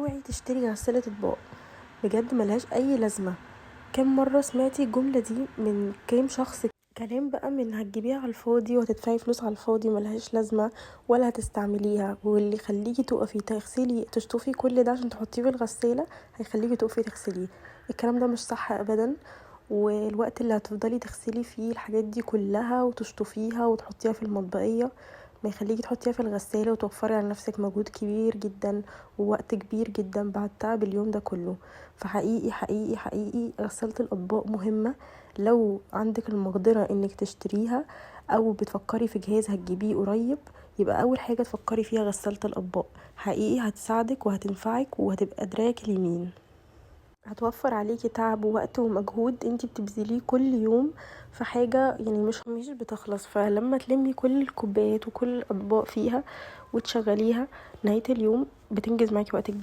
اوعي تشتري غسالة اطباق، بجد ملهاش اي لازمة. كم مرة سمعتي الجملة دي من كام شخص؟ كلام بقى من هتجيبيها على الفاضي وهتدفعي فلوس على الفاضي، ملهاش لازمة ولا هتستعمليها، واللي يخليكي تقفي تغسلي تشطفي كل ده عشان تحطيه في الغسالة هيخليكي تقفي تغسليه. الكلام ده مش صح ابدا. والوقت اللي هتفضلي تغسلي فيه الحاجات دي كلها وتشطفيها وتحطيها في المطبقية ما يخليكي تحطيها في الغسالة وتوفري على نفسك مجهود كبير جدا ووقت كبير جدا بعد تعب اليوم ده كله. فحقيقي حقيقي حقيقي غسالة الأطباق مهمة. لو عندك المقدرة انك تشتريها او بتفكري في جهاز هتجيبيه قريب، يبقى اول حاجة تفكري فيها غسالة الأطباق. حقيقي هتساعدك وهتنفعك وهتبقى دراعك اليمين، هتوفر عليكي تعب ووقت ومجهود انتي بتبذليه كل يوم في حاجة يعني مش بتخلص. فلما تلمي كل الكوبايات وكل الأطباق فيها وتشغليها نهاية اليوم بتنجز معاكي وقت كبير.